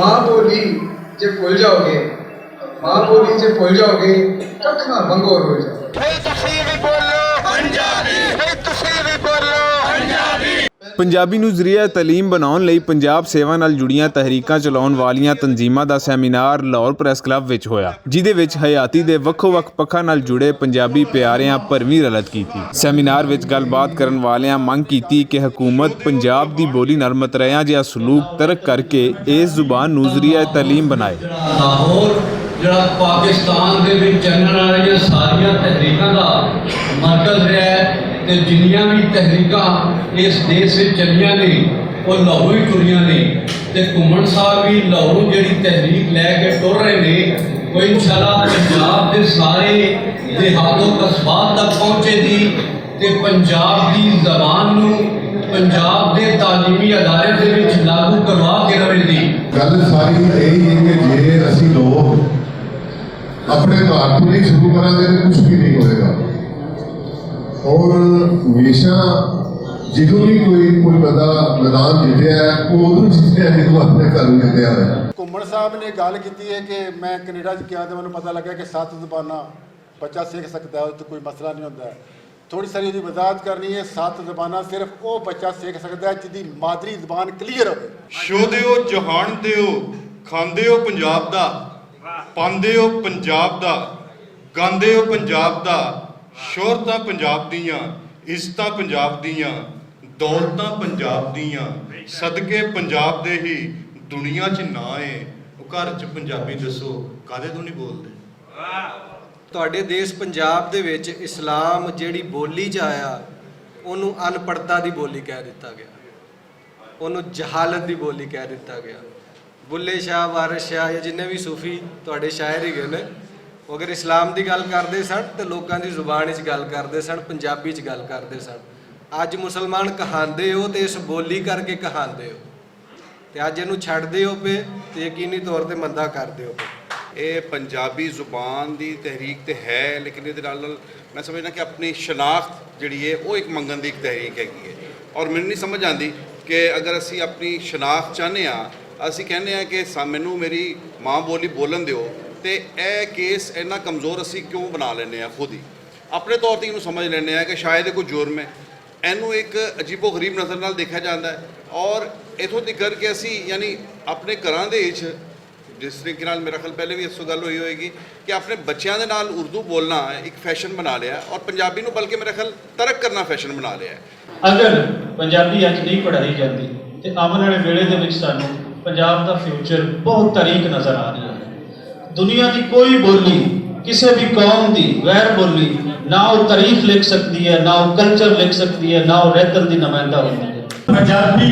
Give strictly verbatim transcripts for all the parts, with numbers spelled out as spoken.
ماں بولی جے بھول جاؤ گے، ماں بولی جے بھول جاؤ گے، ککھ نہ منگو رو جاؤ۔ پنجابی نوں ذریعہ تعلیم بناؤن لئی پنجاب سیوا نال جڑیاں تحریکاں چلاؤن والیاں تنظیماں دا سیمینار لاہور پریس کلب وچ ہویا، جس دے وچ حیاتی دے وکھو وکھ پکھاں نال جڑے پنجابی پیاریاں بھرویں رلت کیتی۔ سیمینار وچ گل بات کرن والیاں منگ کیتی کہ حکومت پنجاب دی بولی نال متریاں جیہا سلوک ترک کر کے اس زبان نوں ذریعہ تعلیم بنائے۔ لاہور جڑا پاکستان دے وچ چلن والیاں ساریاں تحریکاں دا مرکز رہیا ہے، تے جنیاں وی تحریکاں اس دیش وچ چلیاں نے، او لاہور ہی ٹریاں نے۔ تے گھمن صاحب وی لاہور جڑی تحریک لے کے ٹر رہے نے، او انشاءاللہ پنجاب دے سارے دیہات و قصبات تک پہنچے دی، تے پنجاب دی زبان نوں پنجاب دے تعلیمی ادارے دے وچ لاگو کروا کے رہے دی۔ گل ساری یہی ہے کہ جے اسی لوگ اپنے گھر تو نہیں شروع کریں گے تو کچھ بھی نہیں ہوئے گا۔ اور ہمیشہ جدوں بھی کوئی کوئی بندہ میدان جتیا ہے، وہ ادوں جتیا ہے جدوں اپنے گھر جتیا ہے۔ گھمن صاحب نے گل کیتی ہے کہ میں کینیڈا چ گیا تو مینوں پتہ لگا کہ ست زباناں بچہ سکھ سکدا ہے، تے کوئی مسئلہ نہیں ہوندا۔ تھوڑی ساری دی وضاحت کرنی ہے، ست زباناں صرف او بچہ سکھ سکدا ہے جدی مادری زبان کلیئر ہوے۔ شودیو، جہاندیو، کھاندیو پنجاب دا، پاندیو پنجاب دا، گاندیو پنجاب دا، شہرتاں پنجاب دیاں، عزتاں پنجاب دیاں، دولتاں پنجاب دیاں، صدقے پنجاب دے ہی دنیا چ ناں اے۔ او گھر چ پنجابی دسو کدے توں نہیں بولدے؟ تہاڈے دیس پنجاب دے وچ اسلام جیہڑی بولی چ آیا، انہوں انپڑھتا دی بولی کہہ دتا گیا، انہوں جہالت دی بولی کہہ دتا گیا۔ بلے شاہ وارث شاہ یا جنہیں وی صوفی تہاڈے شاعر ہی گئے نے، اگر اسلام دی گل کردے سن تے لوکاں دی زبان وچ گل کردے سن، پنجابی وچ گل کردے سن۔ اج مسلمان کہاندے ہو تے اس بولی کر کے کہاندے ہو۔ تے اج اینوں چھڈ دیو پے، تے یقینی طور تے مندا کر دیو پے۔ ایہہ پنجابی زبان دی تحریک تے ہے، لیکن ایہدے نال نال میں سمجھنا کہ اپنی شناخت جیہڑی ہے او اک منگن دی اک تحریک ہے گی ہے۔ اور مینوں نئیں سمجھ آندی کہ اگر اسی اپنی شناخت چاہنے آں، اسی کہنے آں کہ مینوں میری ماں بولی بولن دیو، تے ایہہ کیس اینا کمزور اسی کیوں بنا لینے آں خود ہی؟ اپنے طور تے اینوں سمجھ لینے آں کہ شاید ایہہ کوئی جرم ہے۔ اینوں اک عجیب و غریب نظر نال دیکھا جاندا ہے۔ اور ایتھوں تک کر کے اسی یعنی اپنے گھراں دے وچ، جس طریقے نال میرا خیال پہلے وی اس گل ہوئی ہوئے گی کہ اپنے بچیاں دے نال اردو بولنا اک فیشن بنا لیا ہے اور پنجابی نوں بلکہ میرا خیال ترک کرنا فیشن بنا لیا ہے۔ اگر پنجابی اج نہیں پڑھائی جاندی تے آون والے ویلے دے وچ سانوں پنجاب دا فیوچر بہت تاریک نظر آ رہی ہے۔ دنیا دی کوئی بولی کسے بھی قوم دی غیر بولی نہ او تاریخ لکھ سکدی ہے، نہ او کلچر لکھ سکدی ہے، نہ او رہتل دی نمائندہ ہوندی ہے۔ پنجابی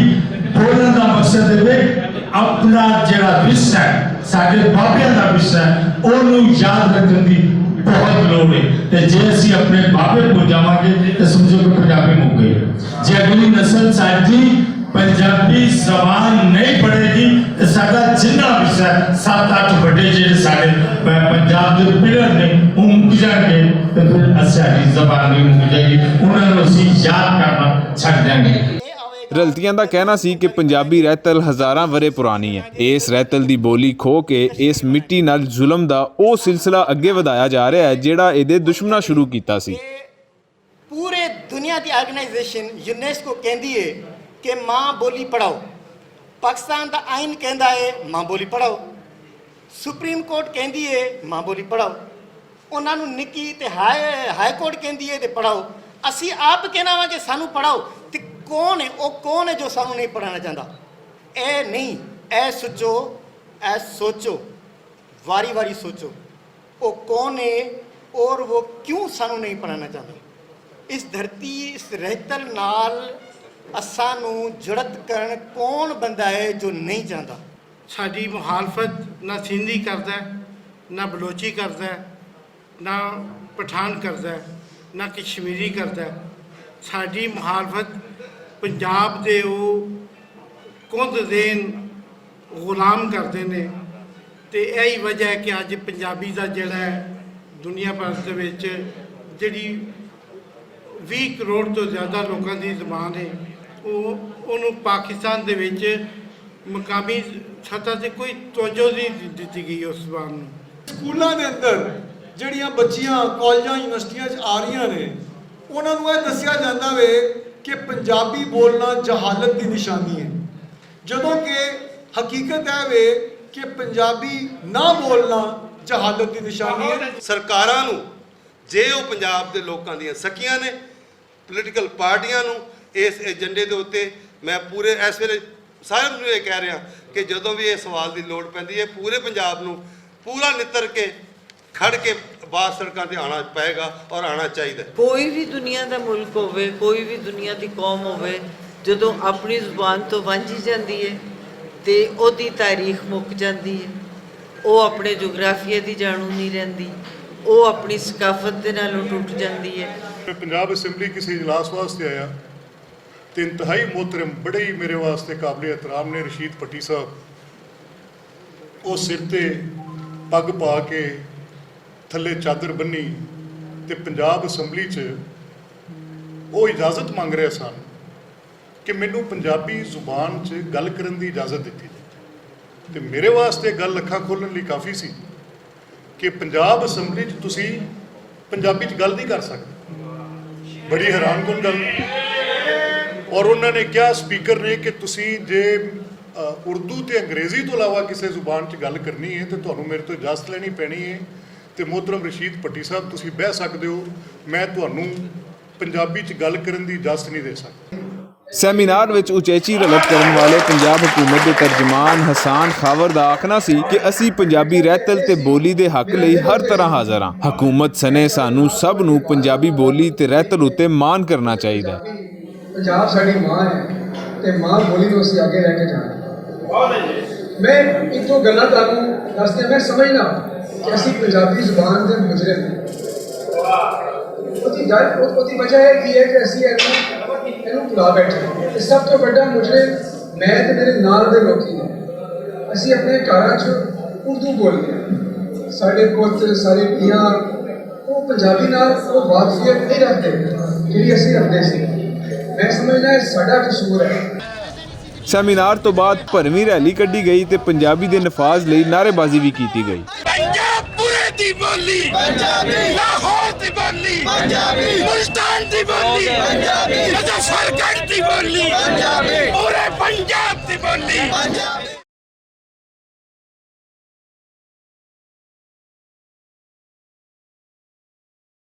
بولن دا مقصد ہے اپنا جڑا وس ہے، ساڈے بابیاں دا وس ہے، اونوں یاد رکھن دی بہت لوڑ ہے۔ تے جے اسی اپنے بابے کو جاواں گے تے سمجھو کہ پنجابی مک گئی۔ جے اگلی نسل ساڈی پنجابی زبان نہیں پڑھے گی تے ساڈا جنہ وس ہے، ست اٹھ بڑے جڑے ساڈے پنجاب دے پلر نے، او مک جان گے۔ تے پھر اساڈی زبان بھی مک جائے گی، انہاں نوں اسی یاد کرنا چھڈ دیں گے۔ رلتیاں دا کہنا سی کہ پنجابی رہتل ہزاراں ورے پرانی ہے۔ اس رہتل دی بولی کھو کے اس مٹی نال ظلم دا او سلسلہ اگے ودھایا جا رہیا ہے جیہڑا ایہدے دشمناں شروع کیتا سی۔ پورے دنیا دی آرگنائزیشن یونیسکو کہندی ہے کہ ماں بولی پڑھاؤ۔ پاکستان دا آئین کہندا ہے ماں بولی پڑھاؤ۔ سپریم کورٹ کہندی ہے ماں بولی پڑھاؤ۔ انہاں نوں نکی تے ہائی ہائی کورٹ کہندی ہے تے پڑھاؤ۔ اسی آپ کہنا وا کہ سانوں پڑھاؤ، تے کون ہے او کون ہے جو سانوں نہیں پڑھانا چاہندا؟ اے نہیں، اے سوچو، اے سوچو، واری واری سوچو، او کون ہے اور وہ کیوں سانوں نہیں پڑھانا چاہندا؟ اس دھرتی، اس رہتل نال اساں نوں جڑت کرن کون بندہ ہے جو نہیں چاہندا؟ ساڈی مخالفت نہ سندھی کردا ہے، نہ بلوچی کردا ہے، نہ پٹھان کردا ہے، نہ کشمیری کردا ہے۔ ساڈی مخالفت پنجاب دے او کند ذہن غلام کردے نے۔ تے ایہی وجہ ہے کہ اج پنجابی دا جڑا ہے دنیا بھر دے وچ جڑی ویہہ کروڑ توں زیادہ لوکاں دی زبان ہے، او انہوں پاکستان دے وچ مقامی سطح تے کوئی توجہ نہیں دتی گئی اس زبان نوں۔ سکولاں دے اندر جڑیاں بچیاں کالجاں یونیورسٹیاں 'چ آ رہیاں نے، انہاں نوں یہ دسیا جاندا وے کہ پنجابی بولنا جہالت دی نشانی ہے، جدوں کہ حقیقت ہے وے کہ پنجابی نہ بولنا جہالت دی نشانی ہے۔ سرکاراں نوں، جے او پنجاب دے لوکاں دیاں سکیاں نے، پولیٹیکل پارٹیاں نوں، اس ایجنڈے دے اُتے میں پورے، اس ویلے سارے نوں یہ کہہ رہا کہ جدوں بھی اس سوال دی لوڑ پیندی ہے، پورے پنجاب نوں پورا نتر کے کھڑ کے باہر سڑکاں تے آنا پائے گا اور آنا چاہیدا ہے۔ کوئی بھی دنیا دا ملک ہووے، کوئی بھی دنیا دی قوم ہووے، جدوں اپنی زبان تو وانجھی جاندی ہے تے اوہدی تاریخ مک جاندی ہے۔ او اپنے جغرافیہ دی جانو نہیں رہندی، او اپنی ثقافت دے نالوں ٹوٹ جاندی ہے۔ میں پنجاب اسمبلی کسی اجلاس واسطے آیا تے انتہائی محترم، بڑے ہی میرے واسطے قابل احترام نے رشید پٹی صاحب، او سر تے پگ پا کے تھلے چادر بنی تے پنجاب اسمبلی چ او اجازت منگ رہے سن کہ مینوں پنجابی زبان چ گل کرن دی اجازت دتی جائے۔ تے میرے واسطے گل اکھاں کھولن لئی کافی سی کہ پنجاب اسمبلی چ تسی پنجابی چ گل نہیں کر سکتے۔ بڑی حیران کن گل۔ اور انہوں نے کہا اسپیکر نے کہ تسی جے، آ، اردو تے انگریزی تو علاوہ کسی زبان چ گل کرنی ہے تے تانوں میرے تو اجازت لینی پینی ہے۔ تے محترم رشید پٹی صاحب، تسی بہہ سکدے ہو، میں تانوں پنجابی چ گل کرن دی اجازت نہیں دے سکدا۔ سیمینار وچ اچیچی رلت کرن والے پنجاب حکومت دے ترجمان حسان خاور دا آکھنا سی کہ اسی پنجابی رہتل تے بولی دے حق لئی ہر طرح حاضر ہاں۔ حکومت سنے سانوں سب نوں پنجابی بولی تے رہتل اُتے مان کرنا چاہیدا ہے۔ پنجاب ساڈی ماں ہے تے ماں بولی نوں اسی اگے لے کے جانا ہے۔ میں ایک دو گلاں تانوں دس دیا، میں سمجھنا کہ اسی پنجابی زبان دے مجرم ہیں۔ اوہدی گل، اوہدی وجہ یہ کی ہے کہ اسی اینوں، اینوں بھلا بیٹھے ہیں۔ تے سب تو بڑا مجرم میں تے میرے نال دے لوکی نے۔ اسی اپنے گھراں چ اردو بولنے ہیں۔ ساڈے پتر، ساڈے پیاں، وہ پنجابی نال وہ واقفیت نہیں رکھتے جڑی اسی رکھتے سی۔ میں سمجھنا یہ ساڈا قصور ہے۔ سیمینار تو بعد بھرویں ریلی کڈی گئی تے پنجابی دے نفاذ لئی نعرے بازی بھی کیتی گئی۔ پنجاب پورے دی بولی، لاہور دی بولی، ملتان دی بولی، مظفر گڑھ دی بولی، پورے پنجاب دی بولی۔